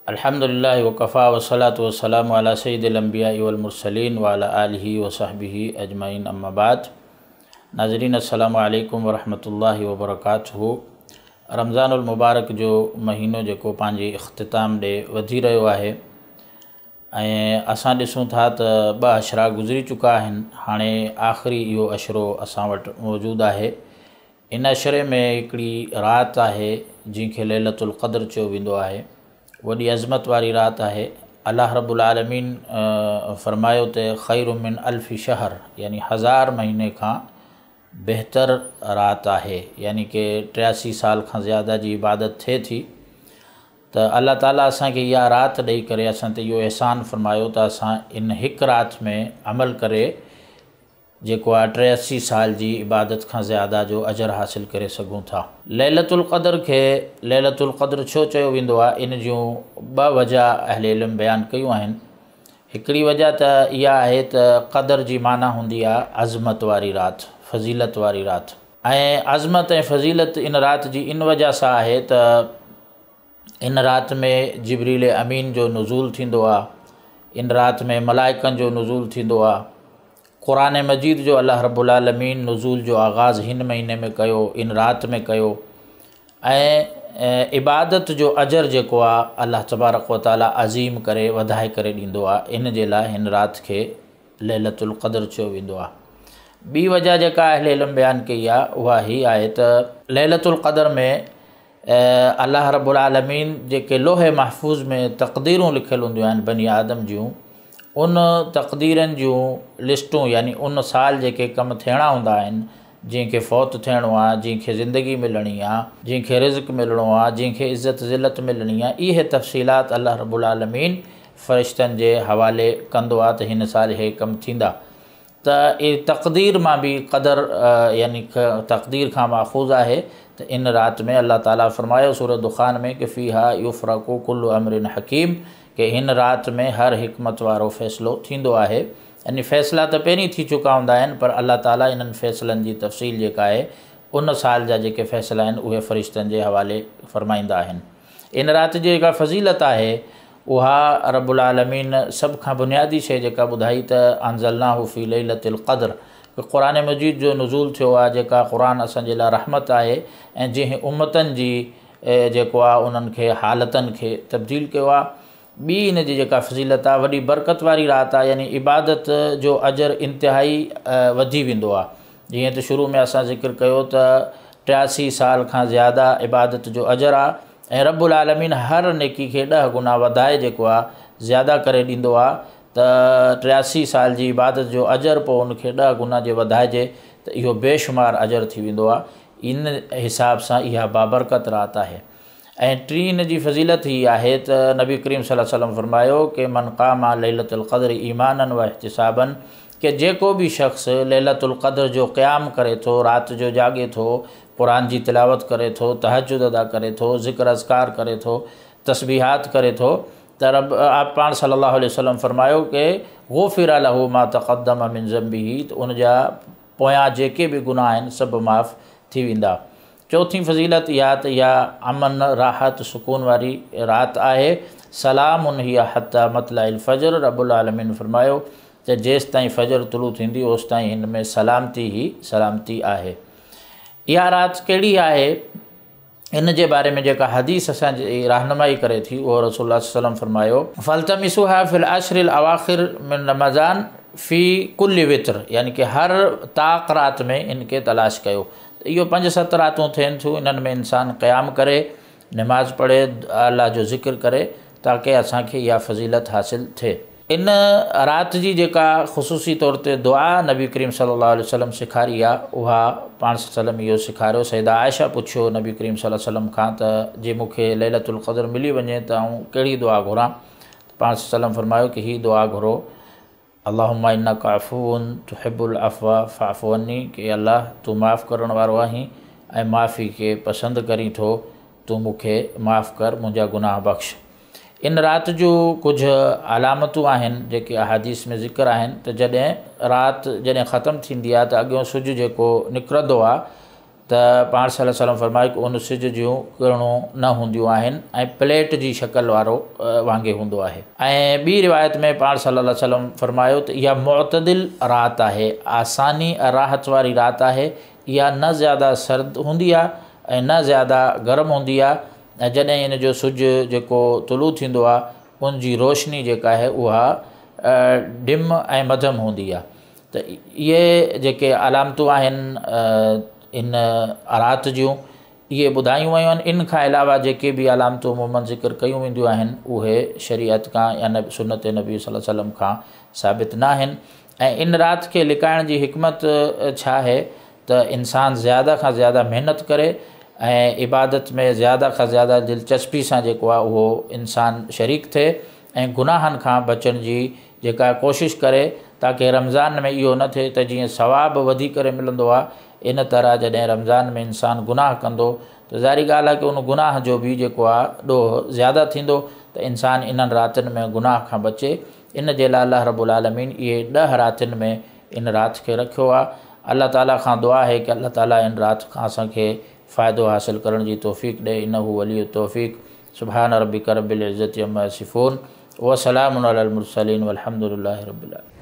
الحمد لله وڪفيٰ والصلوة والسلام علي سيد الانبياء والمرسلين وعلي آله وصحبه اجمعين اما بعد ناظرين السلام عليڪم ورحمة الله وبرڪاته رمضان المبارڪ جو مهينو جيڪو پنهنجي اختتام ڏي وڌي رهيو آهي ۽ اسان ڏسون ٿا ته ٻه عشرا گذري چڪا آهن هاڻي آخري اهو عشرو اسان وٽ موجود آهي ان عشري ۾ هڪڙي رات آهي جنهن کي ليلة القدر چيو ويندو آهي. وڏي عظمت واري رات آهي. الله رب العالمين فرمايو ته خير من الف شهر يعني هزار مهيني کان بهتر رات آهي يعني ڪي 83 سال کان زياده جي عبادت ٿئي ٿي ته الله تعالي اسان کي اها رات ڏئي ڪري اسان تي اهو احسان فرمايو ته اسان ان هڪ رات ۾ عمل ڪري جيڪو آ 83 سال جي عبادت کان زياده جو اجر حاصل ڪري سگهون ٿا. ليلة القدر کي ليلة القدر ڇو چيو ويندو آ؟ ان جون ٻه وجه اهل علم بيان ڪيون آهن. هڪڙي وجه ته اها آهي ته قدر جي معنيٰ هوندي آ عظمت واري رات، فضيلت واري رات ۽ عظمت ۽ فضيلت ان رات جي ان وجه سان آهي ته ان رات ۾ جبريل امين جو نزول ٿيندو آ، ان رات ۾ ملائڪن جو نزول ٿيندو آ. قرآن مجيد جو الله رب العالمين نزول جو آغاز هن مهيني ۾ ڪيو، ان رات ۾ ڪيو ۽ عبادت جو اجر جيڪو آ الله تبارڪ و تعالي عظيم ڪري وڌائي ڪري ڏيندو آ، ان جي لاء هن رات کي ليلة القدر چيو ويندو آ. ٻي وجه جيڪا اهل علم بيان ڪئي آ اها هي آهي ته ليلة القدر ۾ الله رب العالمين جيڪي لوح محفوظ ۾ تقديرون لکيل هونديون آهن بني آدم جون ان تقديرن جون لسٽون يعني ان سال جيڪي ڪم ٿيڻا هوندا آهن جنهن کي فوت ٿيڻو آهي جنهن کي زندگي ملڻي آهي جنهن کي رزق ملڻو آهي جنهن کي عزت ذلت ملڻي آهي اهي تفصيلات الله رب العالمين فرشتن جي حوالي ڪندو آهي ته هن سال اهي ڪم ٿيندا ته اهي تقدير مان به قدر يعني تقدير کان ماخوذ آهي ته ان رات ۾ الله تعالي فرمايو سوره دخان ۾ ڪه فيها يفرق ڪل امر حڪيم ڪه هن رات ۾ هر حڪمت وارو فيصلو ٿيندو آهي يعني فيصلا ته پهرين ٿي چڪا هوندا آهن پر الله تعالي انهن فيصلن جي تفصيل جيڪا آهي ان سال جا جيڪي فيصلا آهن اهي فرشتن جي حوالي فرمائيندا آهن. ان رات جي جيڪا فضيلت آهي اها رب العالمين سڀ کان بنيادي شيء جيڪا ٻڌائي ته انزلناه في ليلة القدر ڪه قرآن مجيد جو نزول ٿيو آهي جيڪا قرآن اسان جي لاء رحمت آهي ۽ جنهن امتن جي جيڪو آهي انهن کي حالتن کي تبديل ڪيو آهي. ٻي ان جي جيڪا فضيلت آهي وڏي برڪت واري رات آهي يعني عبادت جو اجر انتهائي وڌي ويندو آهي جيئن ته شروع ۾ اسان ذڪر ڪيو ته 83 سال کان زياده عبادت جو اجر آ ۽ رب العالمين هر نيڪي کي 10 گنا وڌائي جيڪو آ زياده ڪري ڏيندو آ ته 83 سال جي عبادت جو اجر پوء ان کي 10 گنا جي وڌائجي ته اهو بيشمار اجر ٿي ويندو آ ان حساب سان اها بابرڪت رات آهي. ۽ ٽين ان جي فضيلت هي آهي ته نبي ڪريم صلي الله عليه وسلم فرمايو ڪه من قام ليلة القدر ايمانا و احتسابا ڪه جيڪو به شخص ليلة القدر جو قيام ڪري ٿو، رات جو جاڳي ٿو، قرآن جي تلاوت ڪري ٿو، تهجد ادا ڪري ٿو، ذڪر اذڪار ڪري ٿو، تسبيحات ڪري ٿو ته رب آپ پاڻ صلي الله عليه وسلم فرمايو ڪه غفر له ما تقدم من ذنبه ته ان جا پويان جيڪي به گناهه آهن سڀ معاف ٿي ويندا. چوٿين فضيلت اها ته اها امن، راحت، سڪون واري رات آهي. سلام هي حتي مطلع الفجر رب العالمين فرمايو ته جيستائين فجر طلوع ٿيندي اوستائين هن ۾ سلامتي ئي سلامتي آهي. اها رات ڪهڙي آهي؟ ان جي باري ۾ جيڪا حديث اسان جي رهنمائي ڪري ٿي اهو رسول الله صلي الله عليه وسلم فرمايو، فالتمسوها في العشر الاواخر من رمضان في ڪل وتر يعني ڪه هر طاق رات ۾ ان کي تلاش ڪيو ته اهو پنج ست راتون ٿين ٿيون انهن ۾ انسان قيام ڪري نماز پڙهي الله جو ذڪر ڪري تاڪه اسان کي اها فضيلت حاصل ٿئي. ان رات جي جيڪا خصوصي طور تي دعا نبي ڪريم صلي الله عليه وسلم سيکاري آ اها پاڻ صلي الله عليه وسلم اهو سيکاريو سيده عائشه پڇيو نبي ڪريم صلي الله عليه وسلم کان ته جي مون کي ليلة القدر ملي وڃي ته آئون ڪهڙي دعا گهران ته پاڻ صلي الله عليه وسلم فرمايو ڪه هي دعا گهرو اللهم انک عفو تحب العفو فاعف عني ڪه اي الله تون معاف ڪرڻ وارو آهين ۽ معافي کي پسند ڪرين ٿو تون مون کي معاف ڪر منهنجا گناهه بخش. ان رات جون ڪجهه علامتون آهن جيڪي احاديث ۾ ذڪر آهن ته جڏهن رات جڏهن ختم ٿيندي آهي ته اڳيون سج جيڪو نڪرندو آهي ته پاڻ صلي الله عليه وسلم فرمايو ڪه ان سج جون ڪرڻون نه هونديون آهن ۽ پليٽ جي شڪل وارو وانگي هوندو آهي. ۽ ٻي روايت ۾ پاڻ صلي الله عليه وسلم فرمايو ته اها معتدل رات آهي، آساني ۽ راحت واري رات آهي، اها نه زياده سرد هوندي آهي ۽ نه زياده گرم هوندي آهي ۽ جڏهن ان جو سج جيڪو طلوع ٿيندو آهي ان جي روشني جيڪا آهي اها ڊم ۽ مڌم هوندي آهي. ته اهي جيڪي علامتون آهن ان رات جون اهي ٻڌايون ويون آهن. ان کان علاوه جيڪي به علامتون عموماً ذڪر ڪيون وينديون آهن اهي شريعت کان يا سنت نبي صلي الله عليه وسلم کان ثابت نه آهن. ۽ ان رات کي لڪائڻ جي حڪمت ڇا آهي ته انسان زياده کان زياده محنت ڪري ۽ عبادت ۾ زياده کان زياده دلچسپي سان جيڪو آهي اهو انسان شريڪ ٿئي ۽ گناهن کان بچڻ جي جيڪا ڪوشش ڪري تاڪه رمضان ۾ اهو نه ٿئي ته جيئن ثواب وڌي ڪري ملندو آهي ان طرح جڏهن رمضان ۾ انسان گناهه ڪندو ته ظاهري ڳالهه آهي ڪه ان گناهه جو به جيڪو آهي ڏوهه زياده ٿيندو ته انسان انهن راتين ۾ گناهه کان بچي ان جي لاء الله رب العالمين اهي 10 راتين ۾ ان رات کي رکيو آهي. الله تعالي کان دعا آهي ڪه الله تعالي ان رات کان اسان کي فائدو حاصل ڪرڻ جي توفيق ڏئي انه ولي التوفيق. سبحان ربك رب العزة عما يصفون وسلام على المرسلين والحمد لله رب العالمين.